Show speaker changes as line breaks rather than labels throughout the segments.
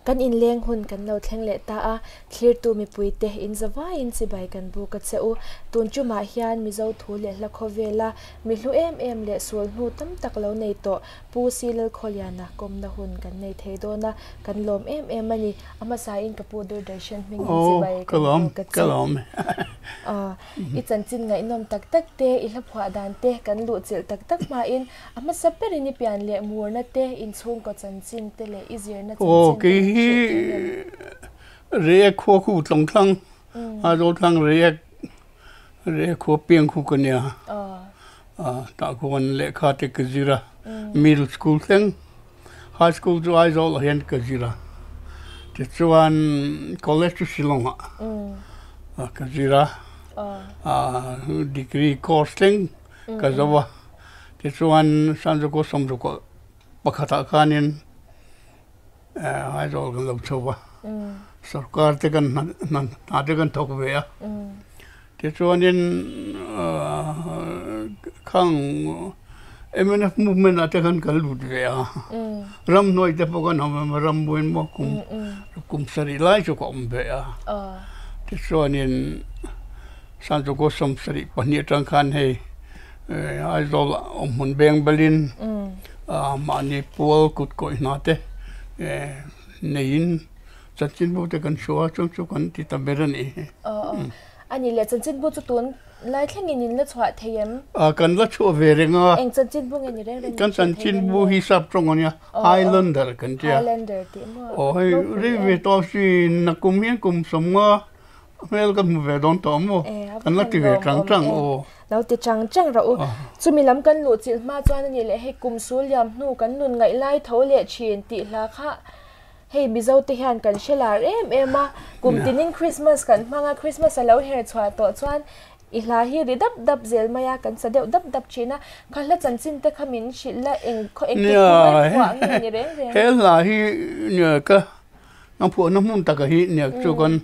Kan inleng hun kan lo thleng leh ta a, thlirtu mipuite in zavaiin chibai kan buk a che u. Tun tumah hian Mizo thu leh hla khawvela mi hlu em em leh sul hnu tam tak lo nei tawh Pu Si Lalkhawliana kawmna hun kan nei thei dawn a, kan lawm em em a ni. A hmasain ka pu Doordarshan hmingin chibai kan buk a che. I chanchin ngaihnawm tak tak te, i hla phuah dan te kan luhchilh tak tak hmain A hmasa berin i pian leh murna te, inchhungkaw chanchin te leh i zirna
Aw,
chanchin te
kei
min
hi
hrilh thei em?
Reiek khua khu tlawngthlang, Aizawl thlang Reiek, Reiek khua piang khu ka nia. Tah khuan lehkha te ka zir a, middle school thleng, high school chu Aizawl ah hian ka zir a. Tichuan college chu Shillong ah ka zir a, degree course thleng ka zo a tichuan Sanjako sawmruk pakhatah khanin Aizawl kan lo chho a sorkar te kan hna te kan thawk ve a tichuanin khang mnf movement ah te khan kan lut ve a ramhnuai te pawh kan awm a rambuai maw kum kum sarih lai chu ka awm ve a tichuanin. Sanchawkaw 72 atang khan hei Aizawl ah awmhmun beng belin mahni pual kut kawih hna te neiin chanchinbu te kan hruai a chung chu kan ti ta ber a ni.
A ni le, chanchinbu chu tun lai thlengin in la chhuah thei em?
Kan la chhuah ve reng a.
Eng chanchinbu nge ni reng reng?
Kan chanchinbu hi sap tawng a nia, Highlander kan tia.
Highlander tih maw?
Aw hei rei ve tawh si, nakum hian kum 50 Hmel ka hmu ve dawn tawh maw? Kan la ti ve chang chang aw.
Lo ti chang chang rawh u. Chumi lam kan luh chilh hma chuan a nih leh hei kum sul liam hnu kan nun ngaih lai tho leh thin tih hla kha hei Mizo te hian kan hre lar em em a. Kum tinin Christmas kan hmang a, Christmas a lo her chhuah tawh chuan i hla hi ri dap dap zel mai a, kan sa deuh dap dap thin a. Kha hla chanchin te kha min hrilh la eng khaw engtik kum a phuah nge ni reng reng?
He hla hi ka A phuahna hmun taka hi niak chu kan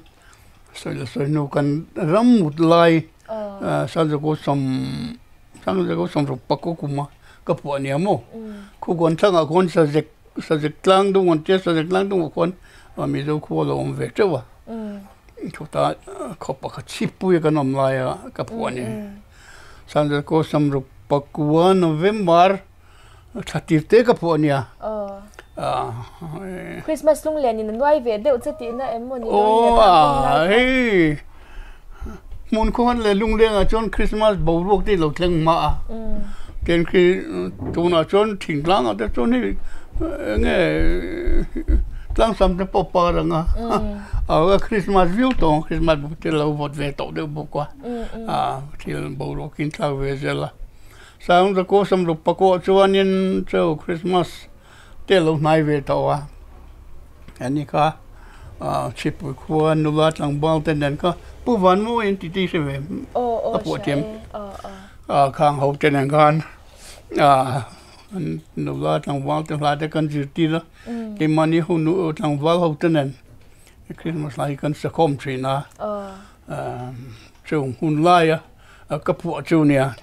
sawi la sawi hnu kan ram mut lai Sanjako sawm Sanjako sawmruk pakua kuma ka phuah nia maw khukawn thlangah khuan sazek sazek tlang dung an tia sazek tlang dungah khuan Mizo khua lo awm ve teuh a chutah khaw pakhat chhippuia kan awm laia ka phuah a ni Sanjako sawmruk pakua November. Tha tir te ka phuah nia.
Christmas lunglen in a nuai ve deuh che tihna em maw ni dawn le kha kawng lai kha.
Hei hmun khaw han leh lungleng ah chuan Christmas boruak te lo thleng hma a. Ten khi tunah chuan thingtlang ah te chuan hei enge tlangsam te pawh par ang a. A Christmas viau tawh ang Christmas te lo vawt ve tawh deuh bawk a. Thil boruak in thlak ve zel a. Sangzakaw samruk pakawh chuanin chu Christmas te a lo hnai ve tawh a, ani kha chhipui khua nula tlangval te nen kha Pu Vanmawi an titi hre ve a phuah thiam khang ho te nen khan nula tlangval te hla te kan zirtir a, keimahni ho nu tlangval ho te nen Christmas lai hi kan sakhawm thin a, chung hun laia. Ka phuah chu nia.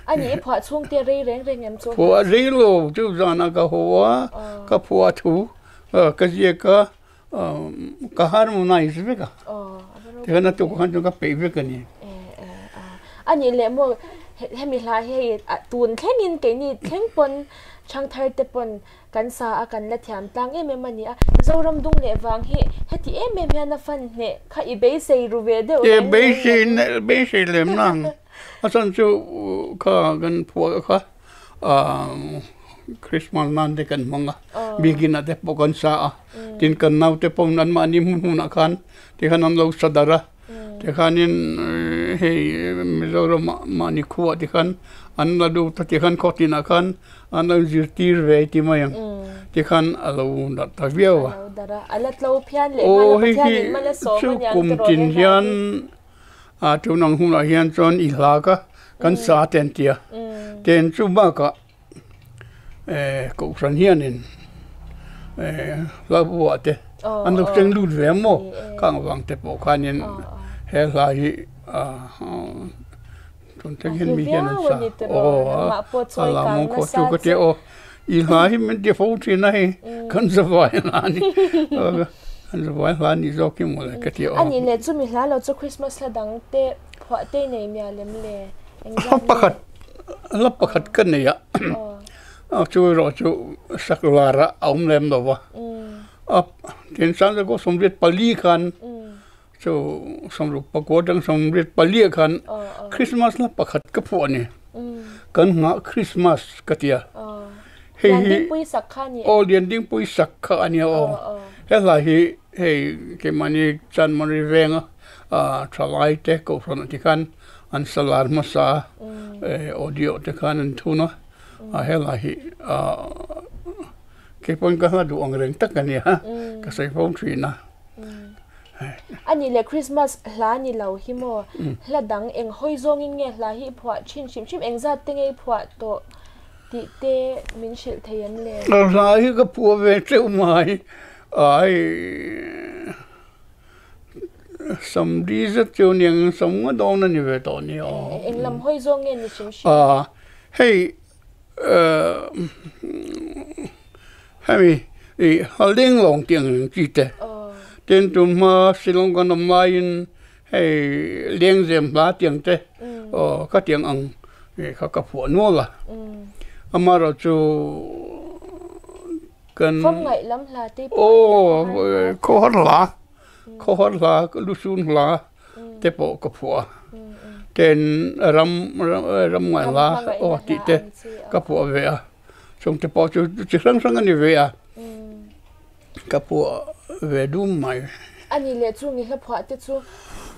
A nih i phuah chhung te rei reng reng em chu?
Phuah rei lo chu zan a ka haw a, ka phuah thu ka ziak a, ka harmonize vek a. Tikhan a tuk khan chuan ka peih vek a ni.
A nih leh maw hemi hla hi hei tun thlengin keini thleng pawn Thangthar te pawn Kan sa a kan la thiam tlang em em a ni a, Zoram dung leh vang hi heti em em hian a fan hneh kha i beisei ru ve deuh reng reng
em? Beisei lem nang, a chhan chu kha kan phuah kha Christmas nan te kan hmang a, biakin ah te pawh kan sa a, tin kan naute pawh anmahni hmun hmunah khan tikhan an lo sa darh a. Tikhanin hei Mizoram ah mahni khuah tikhan an la lut a tikhan khaw tinah khan an lo zirtir ve ti mai ang tikhan a lo darh ta viau a. Aw hei hi chu kum tin hian a tun ang hunah hian chuan i hla kha kan sa te an ti a, ten chu bakah Kohhran hianin hla buah te an lo thleng lut ve maw khang avang te pawh khanin he hla hi tun thleng hian mi hian an sa aw a la mawng khawh chu ka tia aw. I hla hi min ti fo thin a hei kan zavai hla a ni kan zavai hla a nih zawk hi mawle ka ti a.
A nih leh chumi hla lo chu Christmas hla dang te phuah te nei mial em le?
Hla pakhat hla pakhat ka nei a chu erawh chu sak lar a awm lem lo va a tin Sangzakaw 84 khan Chu sawmruk pakua atang 84 ah khan Christmas hla pakhat ka phuah a ni. Kan nghah Christmas ka ti a.
Hei hi Liandingpui sak kha a ni em?
Aw Liandingpui sak kha a nia aw. He hla hi hei keimahni Chanmari venga thalai te kohhran ah te khan an sa lar hmasa a, audio te khan an thun a, he hla hi keipawn ka hla duh ang reng tak a nia ka sawi fo thin a.
A nih leh Christmas hla ni lo hi maw? Hla dang eng hawi zawngin nge hla hi i phuah thin hrim hrim? Engzat te nge i phuah tawh tih te min hrilh thei em le?
Hla hi ka phuah ve teuh mai. Ai samdi zet chu aniang sam nga dawn a ni ve tawh nia aw.
Eng lam hawi zawng nge ni hrim hrim?
Hei Hemi ih Haldeng lawng tih ang reng chi te tin tum hma Shillong kan awm laiin hei Lengzem hla tih ang te aw khatiang ang ih kha ka phuah nual a amaherawh chu kan aw khawhar hla khawhar hla lusun hla. te pawh ka phuah a ten ram ram ngai hla aw tih te ka phuah ve a chung te pawh chu chi hrang hrang a ni ve a ka phuah ve dum mai.
A nih leh chu nge hla phuah te chu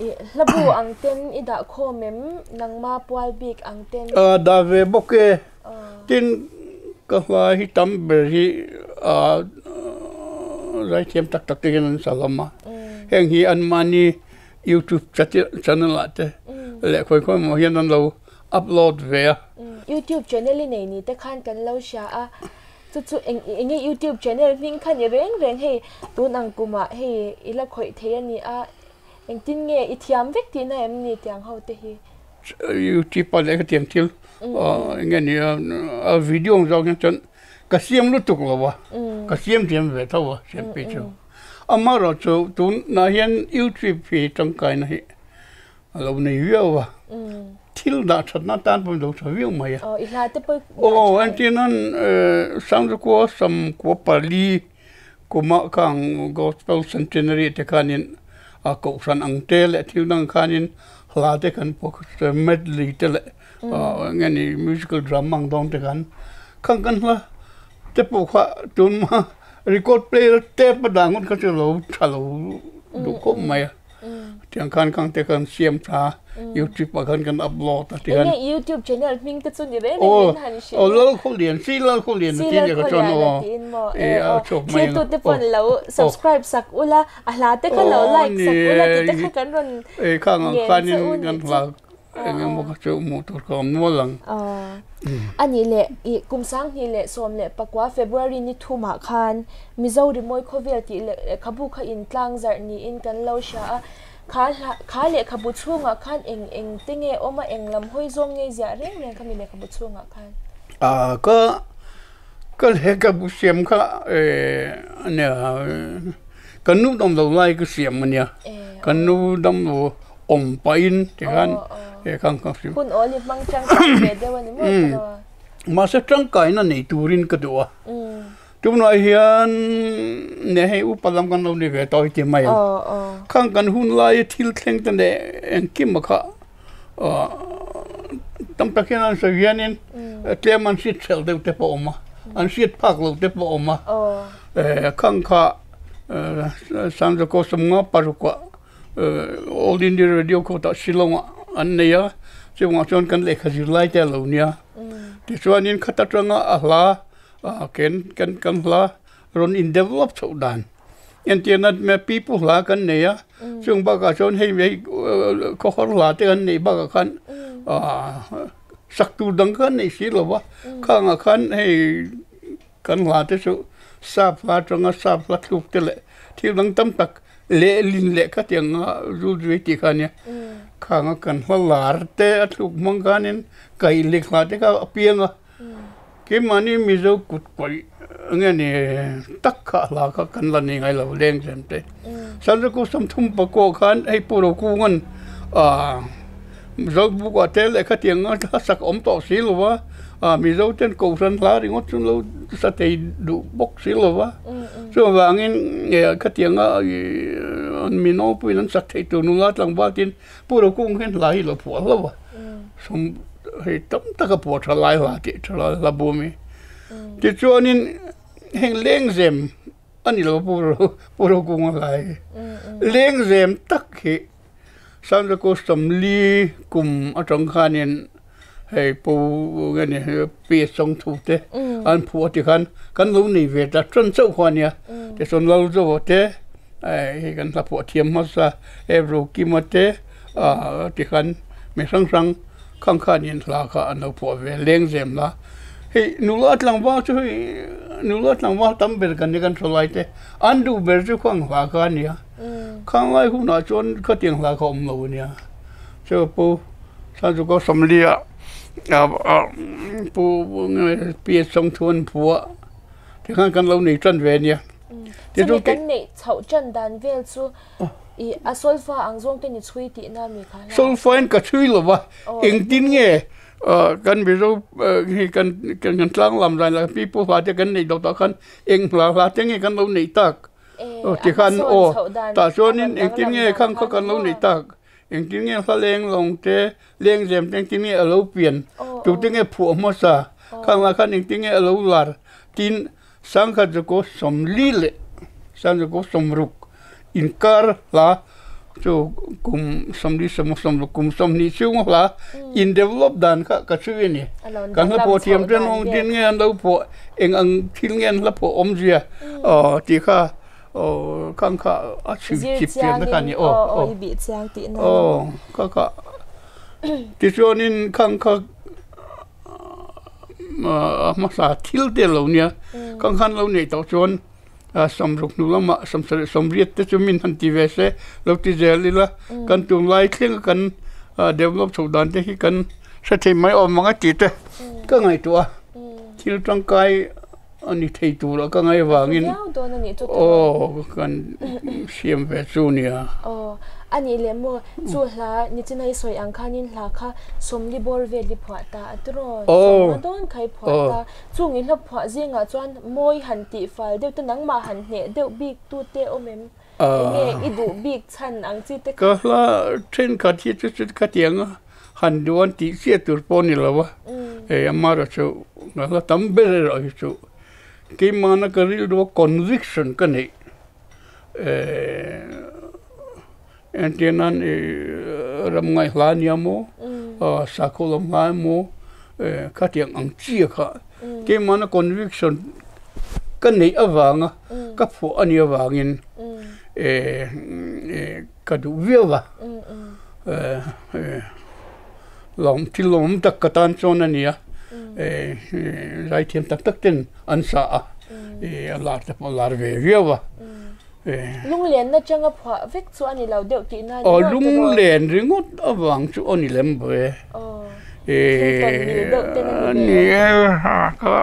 ih hla bu ang ten i dah khawm em nangma pual bik ang ten.
A dah ve bawk e tin ka hla hi tam ber hi a zaithiam tak tak te hian an sa hlawm a heng hi anmahni youtube channel ah te leh khawi khawi emaw hian an lo upload ve a.
Youtube channel i nei ni te khan kan lo hria a chu chu eng eng nge youtube channel hming kha ni reng reng hei tun ang kumah hei i la khawih thei a ni a engtin nge i thiam vek tihna em ni tiang ho te hi.
Youtube ah leh hetiang thil eng nge ni a video ang zawk hian chuan ka siam lutuk lo a ka siam thiam ve tho a siam phei chu amaherawh chu tunah hian youtube hi tangkaina hi a lo nei viau a thil dah thatna atan pawh a lo tha viau mai a aw entirnan Sangzukua samkua pali kuma khang gospel centenary te khanin a kohhran ang te leh thil dang khanin hla te kan pawh medley te leh eng nge ni musical drama ang dawn te khan khang kan hla te pawh kha tun hma record player tape a dah ngawt kha chu a lo tha lo duh khawp mai a. Tiang khan khang te khan siam tha YouTube ah khan kan upload a tiang.
Enge YouTube channel hming te chu ni reng reng min han hrilh.
Aw Lalkhawlian si Lalkhawlian
a ti nia ka chuan aw. Si Lalkhawlian a tiin maw. E aw thlir tu te pawn lo subscribe sak ula a hla te kha lo like sak ula ti te kha kan rawn
ngen che u nih chu. Eng emaw kha chu hmuh tur ka awm nual ang.
A nih leh i kum 2019 February ni thumah khan Mizo Rimawi Khawvel tih lehkhabu kha intlang zarh niin kan lo hria a. Kha hla kha lehkhabu chhungah khan eng eng te nge awm a, eng lam hawi zawng nge ziah reng reng kha mi lehkhabu chhungah khan?
A ka ka lehkhabu siam kha a nia ka nu dam lo lai ka siam a nia. Ka nu dam lo awm pahin tikhan he khan ka hrilh.
Hun awl i hmang tangkai ve deuh a ni maw tiraw?
Mahse tangkaina nei turin ka duh a. Tunah hian ne hei upa lam kan lo ni ve tawh i ti mai ang. Khang kan hun laia thil thleng te leh engkim a kha tam tak hian an sawi hianin tlem an hriat hrelh deuh te pawh a awm a, an hriat phak loh te pawh a awm a. Khang kha Sanjako sawmnga parukah All India Radio kawtah Shillong-ah an nei a, chuvangah chuan kan lehkha zirlai te a lo nia. Tichuanin khat atanga a hla ken kan kan hla rawn in develop chhoh dan entirna pipu hla kan nei a, chung bakah chuan hei hei khawhar hla te kan neih bakah khan sak tur dang kha an nei si lo va, khangah khan hei Kan hla te chu sap hla atanga sap hla thluk te leh thil dang tam tak lehlin leh khatiang a zul zui tih kha a nia. Khanga kan hla lar te a thluk hmang khanin kaih lek hla te kha a piang a. Keimahni Mizo kut kawih nge ni tak kha hla kha kan la nei ngai lo lengzem te. Sanzaku 30 pakua khan hei Pu Rokunga'n Mizo bukah te lehkha tiang a sak awm tawh si lo va, Mizo ten Kohhran hla ringawt chu lo sa thei duh bawk si lo va. Chuvangin khatianga mi nawlpuiin an sak theih tur nula tlangval tin Pu Rokung hian hla hi lo phuah hlauh a, sum hei tam tak a phuah tha lai hla tih tha lai hla bum hi. Tichuanin heng lengzem a ni lo Pu Rokunga hla hi. Lengzem tak hi Sangzaku 40 kum atang khanin hei Pu nge ni Pi Sawngthu te an phuah ti khan kan lo nei ve ta tan chauh kha a nia. Tichuan Lalzoa te hei kan hla phuah thiam hmasa Ebro Kima te ti khan mi hrang hrang khang khanin hla kha an lo phuah ve lengzem hla. Hei nula tlangval chu hei nula tlangval tam ber kan ni kan thaw lai te an duh ber chu khang hla kha a nia. Khang lai hunah chuan khatiang hla kha awm lo a nia. Chu Pu Sanzuka 40 ah Pu Pi Sawngthu an phu a tikhan kan lo nei tan ve a nia.
Chumi kan neih chhoh tan dan vel chu i a solfa ang zawng te ni chhui tihna mi kha hla.
Solfa in ka chhui lo va, engtin nge kan Mizo hi kan kan tlang lam zan la pi pu hla te kan neih loh tah khan eng hla hla te nge kan lo neih tak tikhan aw tah chuanin engtin nge khang kha kan lo neih tak. Engtin nge hla leng lawng te, lengzem te engtin nge a lo pian, tute nge phuah hmasa, khang lah khan engtin nge a lo lar, tin sangkhat zakaw 40 leh sangzakaw 60 inkar hla chu kum 40 60 kum 20 chhung hla in develop dan kha ka chhui a ni. Kan hla phuah thiam ten engtin nge an lo phuah, eng ang thil nge an hla phuah awmzia tih kha. Aw khang kha a chhim chip chian na kha ni aw
aw i bih chiang tih na
aw kha kha tichuanin khang kha a hmasa thil te lo nia khang khan lo nei tawh chuan 60 hnu lamah 70 80 te chu min han ti ve se lo ti zel ila kan tunlai thleng kan develop chhoh dan te hi kan hre thei mai awm ang a tih te ka ngaihtuah a thil tangkai. A ni thei tur a ka ngaih avangin aw kan siam ve chu nia.
Aw a nih leh maw chu hla nichina i sawi ang khanin hla kha 40 bawr vel i phuah ta a tiraw 50 dawn kha i phuah ta chung i hla phuah zingah chuan mawi han tih fal deuh te nangmah han hneh deuh bik tu te awm em enge i duh bik chhan ang chi te
kha. Ka hla thenkhat hi chu chu khatiang a. Han duan tih chiah tur pawh a ni lo a, hei amaherawhchu ka hla tam ber erawh hi chu keimahna ka rilru a conviction ka neih entir nan ih ram ngaihhla a nia maw sakhaw lam hla emaw khatiang ang chiah kha keimahna conviction ka neih avanga ka phuah a nih avangin ka duh viau a. Lawm thil lawmawm tak ka tan chuan a ni a, zaithiam tak tak ten an sa a, a lar te pawh a lar ve viau a.
Lunglen atanga phuah vek chu a ni lo deuh tihna a ni
maw? Aw lunglen ringawt avang chu a ni lem ve.
Thil tawn mil deuh ten a ni ve.
Ni e, ka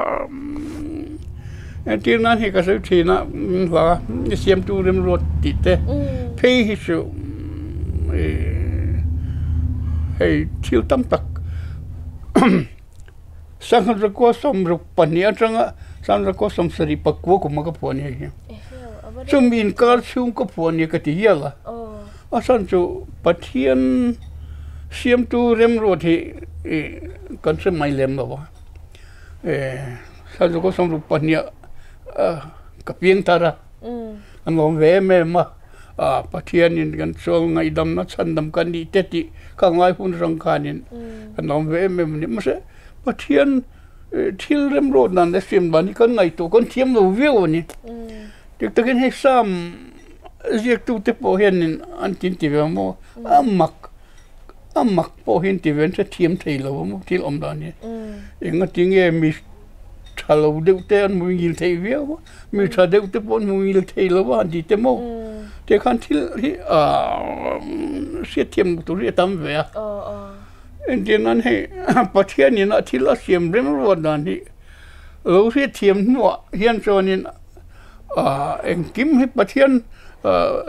entir nan hi ka sawi thin a, hla siamtu remruat tih te phei hi chu hei thil tam tak sangha zakua 62 atanga sangha zakua 74 kuma ka phuah a ni hei hi. Chumi inkar chhung ka phuah a ni ka ti hial a. A chhan chu Pathian siamtu remruat hi kan hre mai lem lo a, Sazawka 62 ah ka piang thar a, kan lawm ve em em a, Pathianin kan sual ngaihdamna chhandam kan nih te tih ka ngai hun rang khanin kan lawm ve em em a ni. Mahse Pathian thil remruat dan leh siam dan hi kan ngaihtuah kan thiam lo viau a ni. Dik takin hei Psalm Ziaktute pawh hianin an tin ti ve maw? A mak, a mak pawh hi an ti ve, an hrethiam thei lo maw thil awm dan hi. Enga tinge mi tha lo deuh te an hmu ngil thei viau a, mi tha deuh te pawh an hmu ngil thei lo a han ti te maw? Tih khan thil hi hriatthiam tur hi a tam ve a. Engtin nan hei Pathianin a thil a siam rem ruat dan hi. Lo hriatthiam hnuah hian chuanin engkim hi Pathian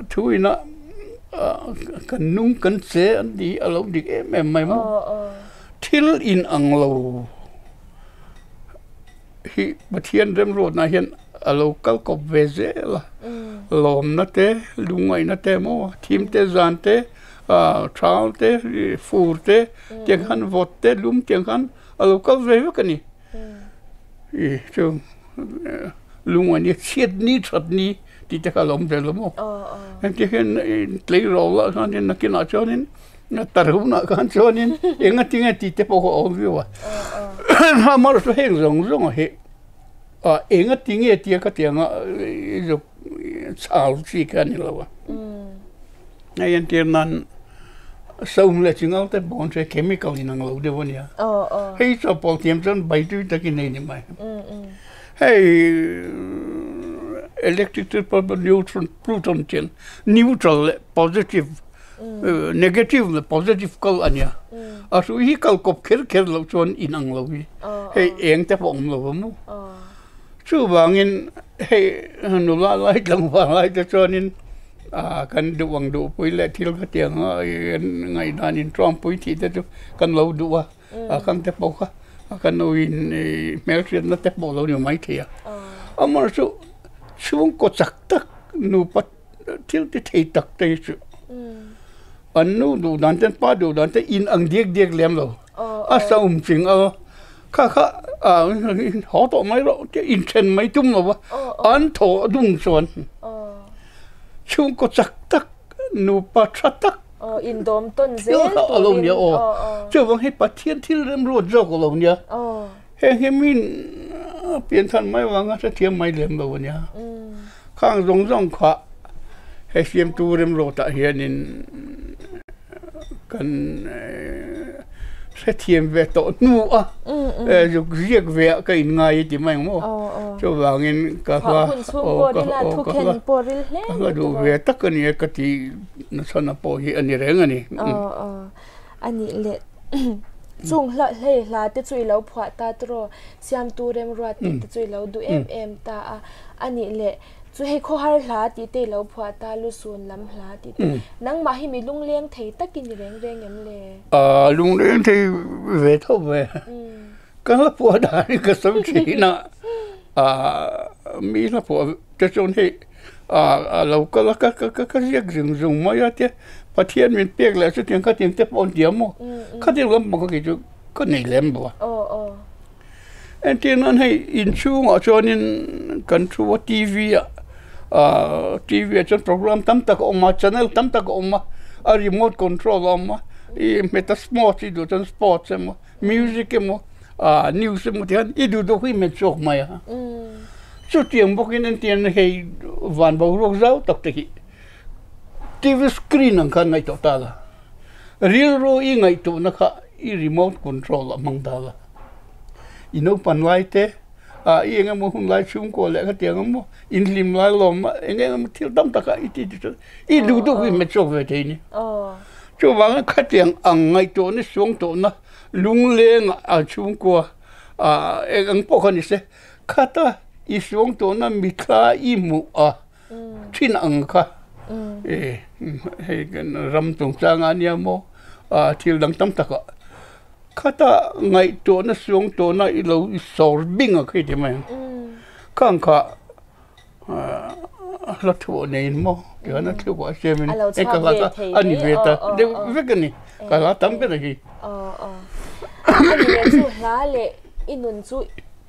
thu ina kan nung kan che an tih hi a lo dik em em mai maw. Thil inang lo hi Pathian remruatna hian a lo kal kawp ve zel a, lawmna te, lungngaihna te maw, thim te, zan te, thal te, fur te, tiang khan vawt te, lum tiang khan a lo kal ve vek a ni. I chu lungngaihna chhiat ni that ni tih te kha a lo awm ve lo maw. Engti hian tleirawl ah khanin nakinah chuanin tar hunah khan chuanin enga tinge tih te pawh kha a awm viau a. Amaherawhchu chu heng zawng zawng hi enga tinge tia ka ti anga chhal chi kha a ni lo a. Hei entir nan saum leh chingal te pawh an hria chemical in ang lo deuh a nia. Hei chaw pawlh thiam chuan bai tui takin ei ni mai. Hei electric te pawh neutron proton chian neutral leh positive negative leh positive kal a nia. A hrui hi kal kawp kher kher loh chuan in ang lo hi. Hei eng te pawh awm lo a maw. Chuvangin hei nula lai tlangval lai te chuanin kan duh ang duhpui leh thil khatiang ngaihdan inṭawngpui tih te chu kan lo duh a, kan te pawh kha kan lo in hmelhriatna te pawh lo ni maithei a. Amaherawhchu chhungkaw chak tak nupa thil ti thei tak te hi chu an nu duh dan te an pa duh dan te in ang diak diak lem lo a saum ching a. Kha kha haw tawh mai rawh tia inthen mai tum lo va, an thaw dung chuan chhungkaw chak tak nupa tha tak thil kha a lo nia aw. Chuvang hi Pathian thil remruat zawk a lo nia. Heng hi min pianthan mai vanga hrethiam mai lem lo a nia. Khang zawng zawng kha he siamtu remruatah hianin Kan hrethiam ve tawh hnu a, zuk ziak ve ah ka inngai i ti mai ang maw? Chuvangin ka hla ka hla duh ve tak a ni a ka tih nachhana pawh hi a ni reng a ni.
A nih leh chung hla hlei hla te chu i lo phuah ta tiraw? Siamtu remruat tih te chu i lo duh em em ta a, a nih leh Chu hei khawhar hla tih te i lo phuah ta, lusun lam hla tih te. Nangmah hi mi lungleng thei tak i ni reng reng em le?
Aaa lungleng thei ve tho ve. Ka hla phuah dan hi ka sawi thin a, aaa mi hla phuah te chuan hei a lo kal a ka ka ka ziak zung zung mai a tia Pathian min pek leh chutiang khatiang te pawh an ti a maw? Khatiang lampang kha kei chu ka nei lem lo a. Entir nan hei inchhungah chuanin kan thu a T_V ah ahh T_V ah chuan program tam tak a awm a channel tam tak a awm a a remote control a awm a ih hmet a sports i duh chuan sports emaw music emaw ahh news emaw ti hian i duh duh hi hmet chhuak mai a chutiang bawkin entir nan hei van boruak zau tak te hi T_V screen ang khan ngaihtuah ta la rilru i ngaihtuahna kha i remote control a hmang ta la. I naupan lai te ah i eng emaw hun lai chhungkaw leh khatiang emaw inhlim lai lawm a eng eng emaw thil tam tak ah i ti ti chuan i duh duh hi hmet chhuak ve thei a ni. Chuvangin khatiang ang ngaihtuahna suangtuahna lungleng ah chhungkua ah eng ang pawh kha ni se khata i suangtuahna mithla i hmuh a thin ang kha hei kan ram chungchang ah nia maw ah thil dang tam tak ah khata ngaihtuahna suangtuahna i lo i sawr bing a khi ti mai ang khang kha hla thuah neiin maw tihian a thluak ah siam in hei ka hla kha a ni ve ta deuh vek a ni ka hla tam ber a hi.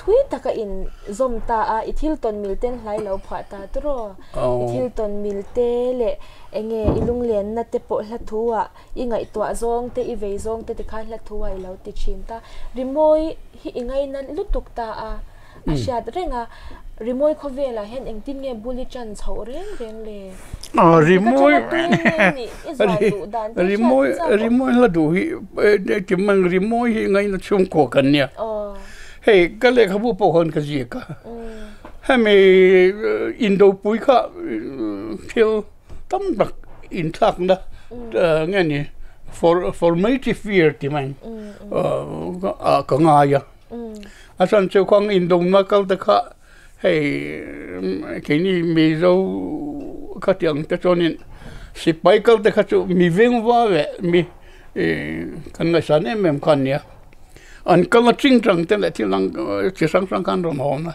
Thui taka in zawm ta a, i thil tawn mil ten hlai lo phuah ta tawrh aw. I thil tawn mil te leh enge i lunglenna te pawh hla thu ah i ngaihtuah zawng te i vei zawng te tikhan hla thu ah i lo ti thin ta. Rimawi hi i ngaina lutuk ta a, a hriat reng a. Rimawi khawvelah hian engtin nge bul i chan chhoh reng reng le?
Rimawi rimawi rimawi hla duh hi rimawi hi ngaina chhungkua kan nia. Hei ka lehkhabu pawh khan ka ziak a, hemi indopui kha thil tam tak inthlakna nge ni formative year tih mai ah ka ngai a. A chhan chu khuang indawmna kal te kha hei keini Mizo khatiang te chuanin sipai kal te kha chu mi vengva leh mi kan ngaihsan em em kha an nia. An kal a ching chang te leh thil dang chi hrang hrang khan rawn hawn a.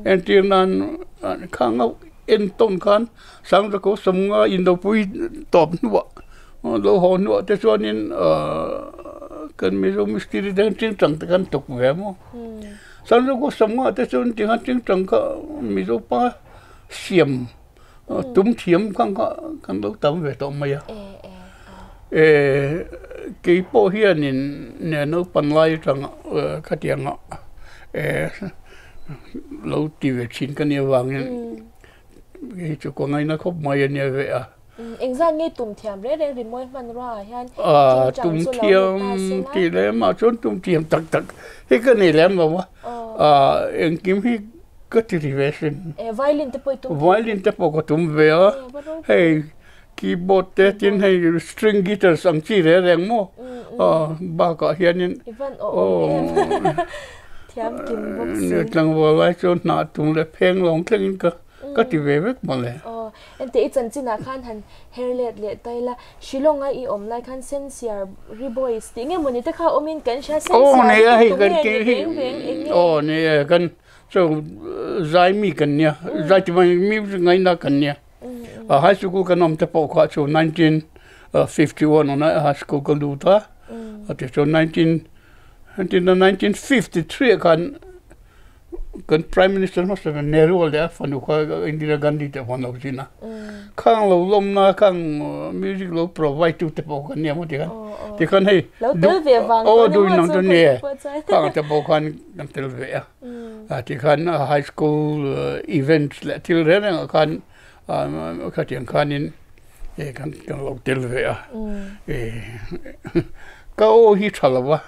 Entir nan khang a entawn khan Sangzako sawmnga indopui tawp hnuah lo haw hnuah te chuanin kan Mizo mistiri te hian ching chang te khan tuk ve maw. Sangzako sawmnga te chuan ti khan ching chang kha Mizo pa siam tum thiam kha kan lo tam ve tawh mai a. Kei pawh hianin naupang lai atanga khatianga lo ti ve thin ka nih avangin hei chu ka ngaina khawp mai a nia ve a.
Engzat nge tum thiam reng reng rimawi hmanrua ah hian chingchang chu lo ni ta se la. Tum thiam
tih lem ah chuan tum thiam tak tak hi ka nei lem lo a, engkim hi ka ti ri ve sin.
Violin te pawh i tum thei.
Violin te pawh ka tum ve a, hei keyboard te tin hei string guitars ang chi reng reng maw bakah hianin
I van awh awm em thiam kim bawk si.
Tlangval lai chuan hnah tum leh pheng lawng thlengin ka ka ti ve vek mawle.
Aw ente i chanchinah khan han her let leh ta ila Shillong a i awm lai khan Sensiar ri boys tih nge mawni te kha awmin kan hria Sensiar ri chu tunge ni reng reng eng nge.
Aw ni e kan chu zai mi kan nia zai ti mai music ngaina kan nia. High school kan awm te pawh kha chu 1951 a high school ka lut a, tichuan 1953 ah khan kan prime minister hmasa ber Nehru leh a fanu kha Indira Gandhi te pawh an lo zin a, khang lo lawmna khang music lo provide tu te pawh kan nia maw tikhan tikhan hei aw duh inang chu ni e khang te pawh khan kan tel ve a. Tikhan high school events leh thil reng rengah khan khatiang khanin kan lo tel ve a. Ka aw hi tha lo va,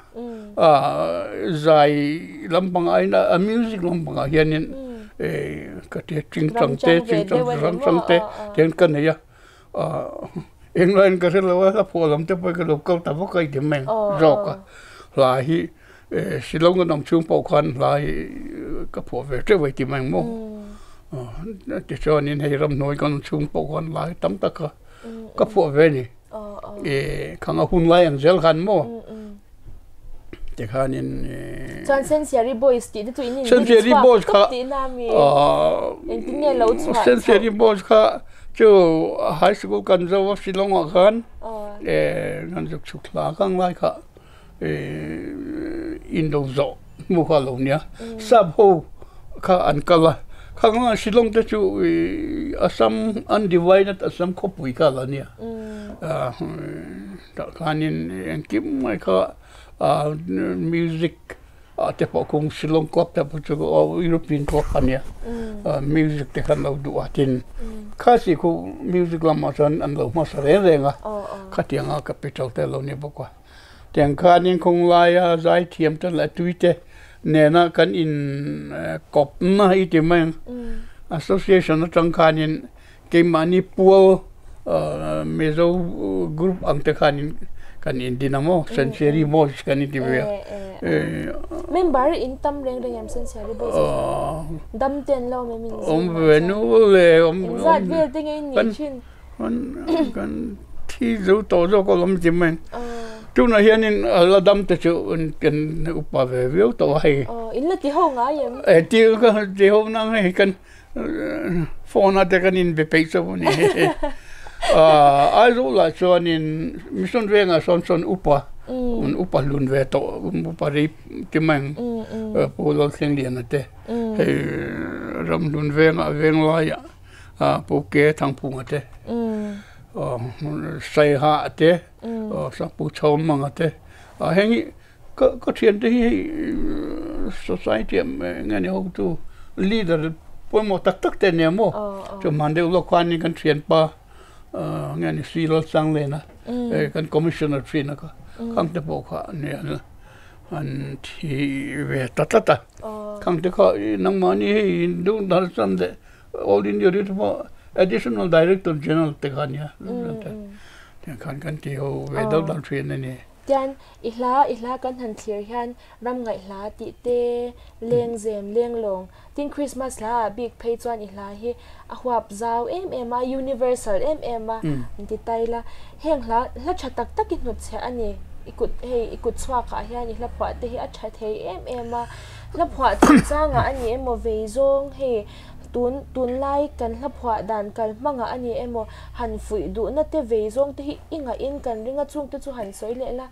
zai lampangah hian a music lampangah hianin ka ti chingchang te chingchang hrang hrang te tiang ka nei a. Englaiin ka hre lo a, hla phuah lam te pawh ka lo kal ta vak a i ti mai ang zawk a. Hla hi Shillong kan awm chhung pawh khan hla hi ka phuah ve teuh a i ti mai ang maw. Tichuanin hei ramhnuai kan awm chhung pawh khan hla hi tam tak ka phuah ve a ni. Khang a hun lai ang zel khan maw tikhanin.
Chuan Sensiari Boys tih te chu in in chhuak tawp tihna ami? Engtin nge lo chhuah chhoh?
Sensiari Boys kha chu high school kan zo a Shillong ah khan kan zuk chhuk thla kang lai kha indo zawh hmu kha lo nia sap ho kha an kal a khang lamah Shillong te chu Assam undivided Assam khawpui kha la nia tah khanin engkim mai kha music ah te pawh kung Shillong club te pawh chu European club a nia music te khan lo duh a tin khasi khu music lamah chuan an lo hmasa reng reng a khatianga capital te a lo ni bawk a. Tiang khanin khawng laia zaithiam te leh tui te nena kan in kawpna hi ti mai ang. Association atang khanin keimahni pual Mizo group ang te khanin kan indin a maw Sensiari Boys kan inti ve a.
Member in tam reng reng em Sensiari Boys hi? Dam te an lo awm em in zingah chuan?
Awm ve nu le awm.
Engzat vel te nge in nih thin?
Kan thi zo tawh zawk alawm ti mai. Tunah hianin a la dam te chu kan upa ve viau tawh a hei.
In la ti ho ngai em?
E ti ka ti ho nang hei kan phone a te kan in be peih chauh a ni. Aizawl ah chuanin mission vengah sawn sawn upa upa hlun ve tawh upa rei ti mai ang Pu Lalthlengliana te hei ramhlun vengah venglaiah Pu Ke Thangphunga te, Saiha te, Pu Chhawmanga te, heng hi ka thiante hi hei society ah nge ni hotu leader pawimawh tak tak te ania maw, chuan deuh lawk khanin kan thianpa nge ni Sri Lalsanglena kan commissioner thin a kha khang te pawh kha ania an thi ve ta tlat a, khang te kha nangmahni hei Doordarshan leh All India Radio pawh Additional Director General te kha ania tiang khan kan ti ho ve deuh deuh thin a ni.
Tian i hla i hla kan han thlir hian ram ngaih hla tih te, lengzem, lenglawng, tin Christmas hla ah bik phei chuan i hla hi a huap zau em em a, universal em em a an ti ta ila. Heng hla hla tha tak tak i hnutchhiah a ni. I kut hei i kut chhuak ah hian i hla phuah te hi a tha thei em em a. Hla phuah chungchang ah a ni emaw vei zawng hei tun tunlai kan hla phuah dan kal hmangah a ni emaw han fuih duhna te vei zawng te hi i ngahin kan ring a chung te chu han sawi leh la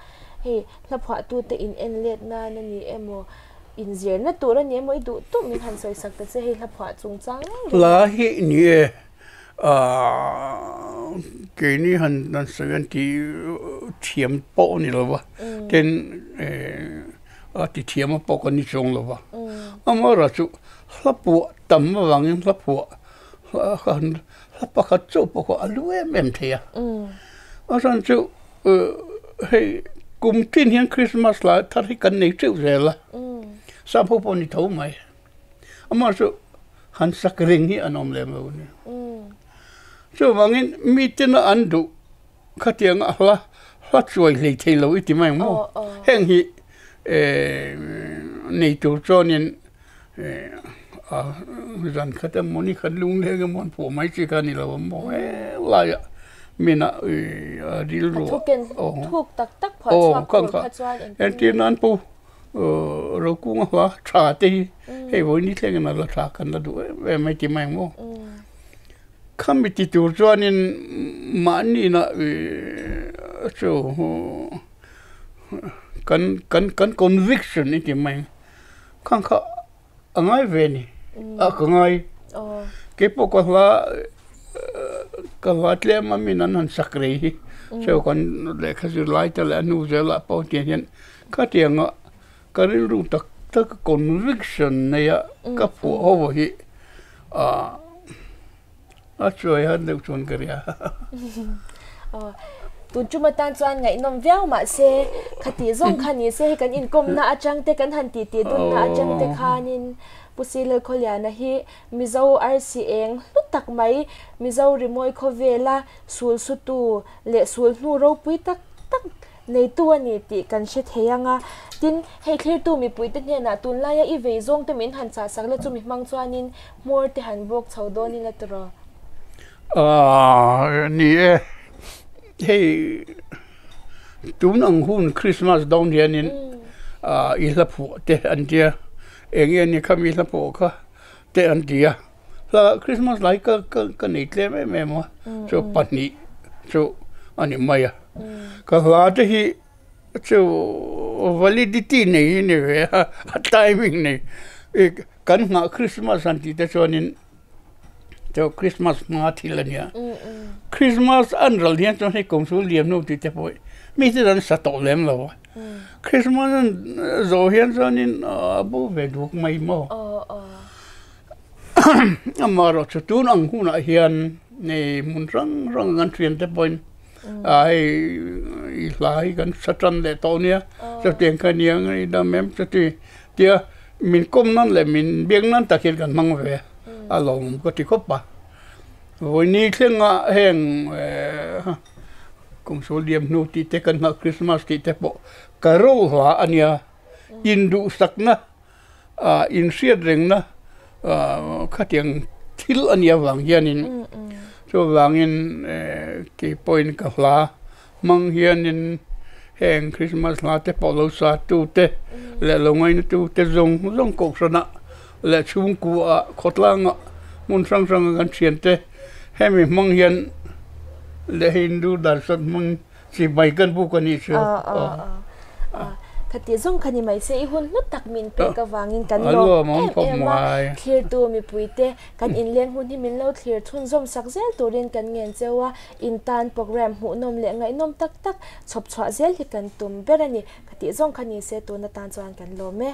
hei hla phuah tu te in en let nan a ni emaw in zirna tur a ni emaw i duh duh min han sawi sak ta che hei hla phuah chungchang reng reng.
Hla hi ni e ahh keini han han sawi an tih thiam pawh a ni lo va tin eh a ti thiam a pawh kan ni chuang lo va amaherawhchu hla phuah tam avangin hla phuah hla pakhat chauh pawh kha a lu em em thei a a chhan chu hei kum tin hian Christmas lai thar hi kan nei teuh zel a sap ho pawh a ni tho mai amaherawhchu han sak reng hi an awm lem lo a ni chuvangin mite na an duh khatianga hla hla chuai hlei thei lo i ti mai ang maw heng hi nei tur chuanin a zan khat emaw ni khat lung leng emaw an pawh mai chi kha a ni lo ang maw helaiah mina a rilru aw kha kha entir nan pawh Rokunga hla tha te hi hei vawiin thlengin a la tha kan la duh em em mai ti mai ang maw. Khami ti tur chuanin mahni-na chu kan kan kan conviction i ti mai ang khang kha a ngai ve a ni a ka ngai keipawh ka hla ka hla tlem a min an han sak rei hi chu kan lehkha zir lai te leh a hnu zelah pawh tiang hian khatianga ka rilru tak tak conviction neia ka phuah ho hi ah a chuai han deuh chuan ka ria.
Aw tun tum atan chuan ngaihnawm viau mahse khati zawng kha ni se hei kan inkawmna atang te kan han titi dunna atang te khanin Pu Silal Khawliana hi Mizo arsi eng hlu tak mai Mizo rimawi khawvela sul sutu leh sul hnu ropui tak tak Neitu a ni tih kan hre thei ang a, tin, hei thlirtu mipuite hnenah tunlaia i vei zawngte min han chahsak la chumi hmang chuanin hmawr te han bawk chho dawn ila tiraw?
Aaa ni e, hei tun ang hun Christmas dawn hianin i hla phuah te an tia, eng nge ni khami hla phuah kha te an ti a, hla Christmas lai ka ka nei tlem em em a, chu pahnih chu a ni mai a. Ka hla te hi chu validity nei hi ni ve a, a timing nei kan nghah Christmas han tih te chuanin chu Christmas hma thil a nia. Christmas an ral hian chuan hei kum chu liam hnu tih te pawh mi te an sa tawh lem lo a. Christmas an zawh hian chuanin a bo ve duak mai maw. Amaherawhchu tun ang hunah hian hei hmun hrang hrang kan thian te pawhin ah hei i hla hi kan sa tan leh tawh nia chutiang kha nia i dam em chuti tia min kawm nan leh min biak nan tak hian kan hmang ve a lawm ka ti khawp a vawiini thlenga heng kum sawl liam hnu tih te kan nghah Christmas tih te pawh ka ro hla a nia induhsakna. ah inhriat rengna ah khatiang thil a nih avang hianin chuvangin eh kei pawhin ka hla hmang hianin heng Christmas hla te pawh lo sa tu te leh lo ngaina tu te zawng zawng kohhranah leh chhungkuaah khawtlangah hmun hrang hranga kan thian te hemi hmang hian leh Hindu darsat hmang Chibai kan buk a nih chu.
Khati zawng kha ni mai se i hun hlu tak min pek avangin kan lawm em em a, thlirtu mipuite kan inleng hun hi min lo thlir chhunzawm sak zel turin kan ngen cheu a, in tan program hmuhnawm leh ngaihnawm tak tak chhawp chhuah zel hi kan tum ber a ni. Khati zawng kha ni se tun atan chuan kan lawm e.